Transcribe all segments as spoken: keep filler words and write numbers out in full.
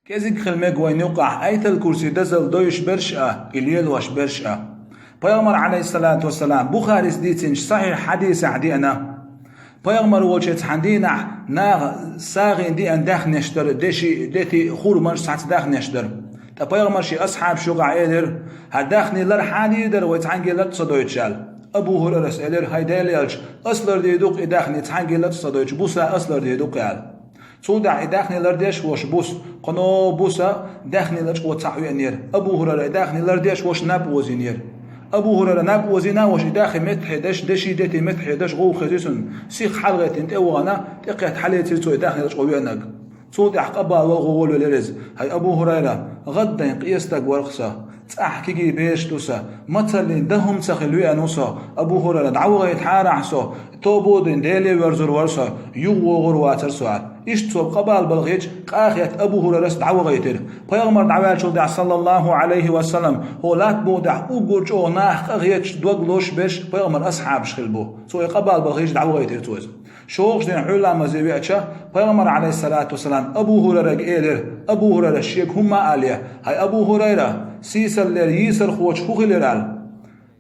КӀезиг хила мега вайна юкъахь Айтал-Курси дазал дойуш берш а, и лелош берш а. Пайхамар, Ӏалайхиссалату вассалам, Бухарис дийцинчу сахьихь хьадисехь деана. Пайхамар волчу цхьана дийнахь наха сагӀина деана даьхнеш дара, деши, дети, хурманаш цхьацца даьхнеш дара. Ткъа пайхамар шен асхьабаш юкъахь элира: «ХӀара даьхни лар хьан дийр дара, вай цхьаьнгге лар ца дойтуш?» – аьлла. Абу ХӀурайрас элира: «ХӀай Делан элча, ас лар дийр ду-кх и даьхни, цхьаьнгге лар ца дойтуш, буса ас лар дийр ду-кх», – аьлла. Цул тӀаьхьа и даьхни лардеш а волуш бус, кхано буса даьхни лачкъо цхьаъ веанера. Абу ХӀурайра и даьхни лардеш а волуш наб озийнера. Абу ХӀурайра наб озийна а волуш и даьхни меттахь деш, деши, дети меттахь деш гӀуллакх хезира цунна. Сиха хьалагӀеттина тӀе а вахана, тӀекхетта хьалецира цо и даьхни лачкъо веанарг. Цул тӀаьхьа къа бала вала гӀо волавелира иза: «ХӀай Абу ХӀурайра, гӀаддайн къен стаг вара-кх со. ЦӀахь кегий бераш ду сан. Мацаллин дан хӀума ца хилла веана ву со. Абу ХӀурайра, дӀавахийтахьарахь со. Тоба а дина, Деле верзур вара со. Юха вогӀур вацара со», – аьлла. Иштта цо къа бала балхийча, къа а хетта, Абу ХӀурайрас дӀавахийтира. Пайхамар дӀаваьллачул тӀаьхьа, саллаллаху Ӏалайхи ва саллам, хӀокху латта букъа тӀехь уггар чӀогӀа нах къа хеташ дог лозуш берш пайхамар асхьабаш хилла бу. Цо и къа бала балхийча дӀавахийтира цо иза. ШолгӀачу дийнахь Ӏуьйламазе веача, пайхамар, Ӏалайхиссалату вассалам, Абу ХӀурайрага элира, Абу ХӀурайрас шега хӀумма а алий: «ХӀай Абу ХӀурайра, сийсаллера йийсархочун хӀун хилира?» – аьлла.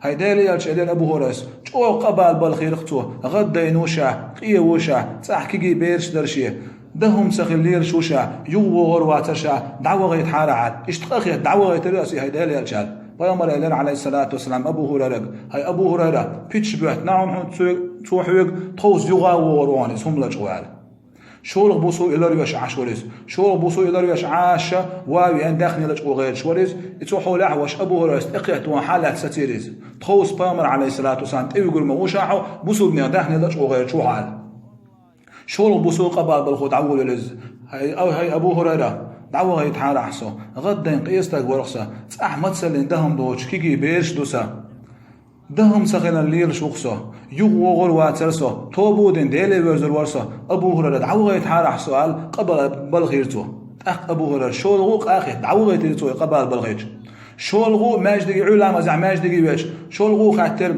«ХӀай Делан элча», – элира Абу ХӀурайрас, – чӀогӀа къа бала балхийра-кх цо, гӀаддайна ву ша, къен ву ша, цӀахь кегий бераш дара шен. Дан хӀума ца хилла лелаш ву ша, юха вогӀур вацара ша, дӀавахийтахьарахь, аьлла. Иштта къа а хетта, дӀавахийтира аса и, хӀай Делан элча, аьлла. Пайхамара элира, Ӏалайхиссалату вассалам, Абу ХӀурайрага: «ХӀай Абу ХӀурайра, пичча боьттина хьуна хьуна цо, цо хьоьга, тховса юха а вогӀур ву хьуна иза хӀума лачкъо», – аьлла. ШолгӀа бусо и ларвеш Ӏаш вара иза. ШолгӀа бусо и ларвеш Ӏаш а, ван а веана, даьхни лачкъо гӀерташ вара иза. И цу хьолехь а волуш Абу ХӀурайрас тӀекхетта ван хьалаьцна сацийра иза. Тховса пайхамар, Ӏалайхиссалату вассалам, тӀевуьгур ма ву ша хьо, бусулбанех даьхни лачкъо гӀерташ ву хьо, аьлла. ШолгӀа бусо къа бала балхо дӀаволавелира иза. «ХӀай, ай, хӀай Абу ХӀурайра, дӀавахийтахьарахь со. ГӀаддайн къен стаг вара-кх со. ЦӀахь мацаллин дан хӀума доцуш кегий бераш ду сан. Дан хӀума ца хиларна лелаш ву-кх со. Юха вогӀур вацара со. Тоба а дина, Деле верзур вара со. Абу ХӀурайра, дӀавахийтахьарахь со», – аьлла, къа бала балхийра цо. ТӀаккха Абу ХӀурайра шолгӀа а къа а хетта, дӀавахийтира цо и къа бала балхийча. ШолгӀа а маьждиге, Ӏуьйламазехь маьждиге веача, шолгӀа а хаьттира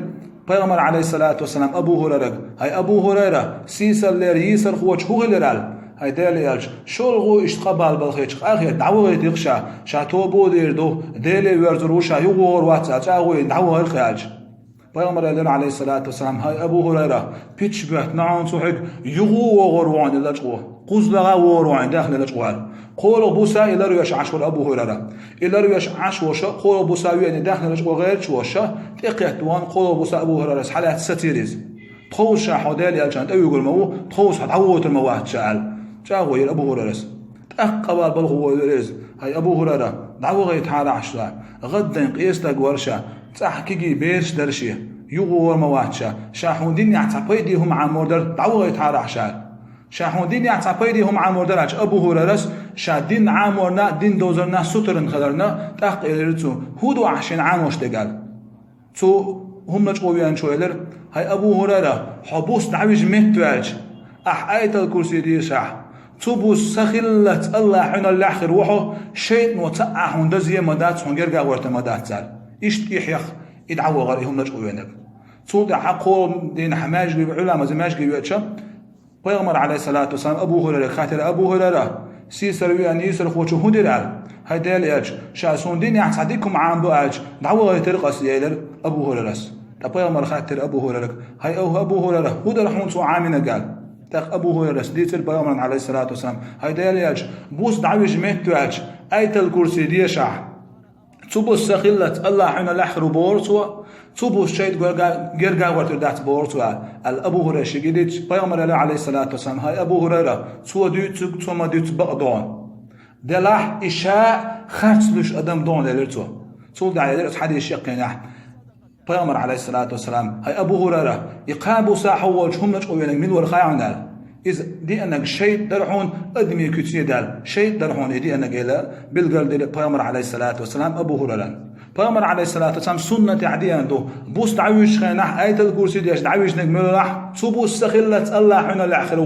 пайхамар, Ӏалайхиссалату вассалам, Абу ХӀурайрага: «ХӀай Абу ХӀурайра, сийсаллера йийсархочун хӀун хилира?» – аьлла. ХӀай Делан элча, шолгӀа а иштта къа бала балхийча, къа а хетта, дӀавахийтира-кх ша, ша тоба а дийр ду, Деле верзур ву ша, юха вогӀур вац аьлла, чӀагӀо йина дӀавахара-кх аьлча. Пайхамара элира, Ӏалайхиссалату вассалам: «ХӀай Абу ХӀурайра, пичча боьттина хьуна цо хьоьга, юха а вогӀур ву хьуна и лачкъо, кхузлагӀа а вогӀур ву хьуна и даьхни лачкъо», – аьлла. КхоалгӀа буса и ларвеш Ӏаш вара Абу ХӀурайра. И ларвеш Ӏаш волуш а, кхоалгӀа буса веана и даьхни лачкъо гӀерташ волуш а, тӀекхетта ван кхоалгӀа буса Абу ХӀурайрас хьалаьцна сацийра иза. «Тховса ша хьо Делан элчанна тӀевуьгур ма ву, тховса хьо дӀавотур ма вац ша», – аьлла, чӀагӀо йира Абу ХӀурайрас. ТӀаккха къа бала балхо волавелира иза: «ХӀай Абу ХӀурайра, дӀавахийтахьарахь со. ГӀаддайн къен стаг вара ша, цӀахь кегий бераш дара шен. Юха вогӀур ма вац ша. Ша хьуна динехь цхьа пайде хӀума Ӏамор дара, дӀавахийтахьарахь ша». Ша хьуна динехь цхьа пайде хӀума Ӏамор дара аьлча, Абу ХӀурайрас ша дин Ӏаморна, дин довзарна сутарна хиларна, тӀаккха элира цо: «ХӀун ду ахь шена Ӏамош дерг?» – аьлла. Цу хӀума лачкъо веанчо элира: «ХӀай Абу ХӀурайра, хьо бус дӀавижа меттаваьлча, ахь Айтал-Курси дешахь, цу бус сахиллалц АллахӀ хьуьнал лаьхьа хир ву хьо, шайтӀано цхьа а хьуна дазе а ма дац, хьуна герга а гӀортар ма дац», – аьлла. Иштта и хьех, и дӀавахара и хӀума лачкъо веанарг. Цул тӀаьхьа кхоалгӀа дийнахь маьждиге, Ӏуьйламаза маьждиге веача, пайхамар, Ӏалайхиссалату вассалам, Абу ХӀурайрага хаьттира: «Абу ХӀурайра, сийсара веана йийсархочо хӀун дира?» – аьлла. «ХӀай Делан элча, ша суна динехь цхьа дика хӀума Ӏамадо аьлча, дӀавахийтира-кх ас», – элира Абу ХӀурайрас. Ткъа пайхамара хаьттира Абу ХӀурайрага: «ХӀай Абу ХӀурайра, хӀун дара хьуна цо Ӏамийнарг?» – аьлла. ТӀаккха Абу ХӀурайрас дийцира пайхамарна, Ӏалайхиссалату вассалам: «ХӀай Делан элча, бус дӀавижа меттаваьлча, Айтал-Курси дешахь, цу бус сахиллалц АллахӀ хьуьнал лаьхьа хир ву бохура цо, цу бус шайтӀа герга, герга а гӀортар дац бохура цо», – аьлла. Абу ХӀурайрас шега и дийцича, пайхамара элира, Ӏалайхиссалату вассалам: «ХӀай Абу ХӀурайра, цо дуьйцург цо ма дуьйцу бакъ ду хьуна. Делахь и ша харц луьйш адам ду хьуна», – элира цо. Цул тӀаьхьа элира аса хьадис шеккхенехь. Пайхамар, Ӏалайхиссалату вассалам: «ХӀай Абу ХӀурайра, и кхаа буса хьо волчу хӀума лачкъо веанарг мила вара хаьий хьуна?» – аьлла. «Иза деанарг шайтӀа дара хьуна, адамийн куьцане даьлла, шайтӀа дара хьуна и деанарг», – аьлла, билгалдира пайхамар, Ӏалайхиссалату вассалам, Абу ХӀурайрана. Пайхамар, Ӏалайхиссалату вассалам, суннатехь деана ду: бус дӀавижачу хенахь, Айтал-Курси деш дӀавижнарг мила велахь, цу бус сахиллалц АллахӀ хьуьнал лаьхьа хир ву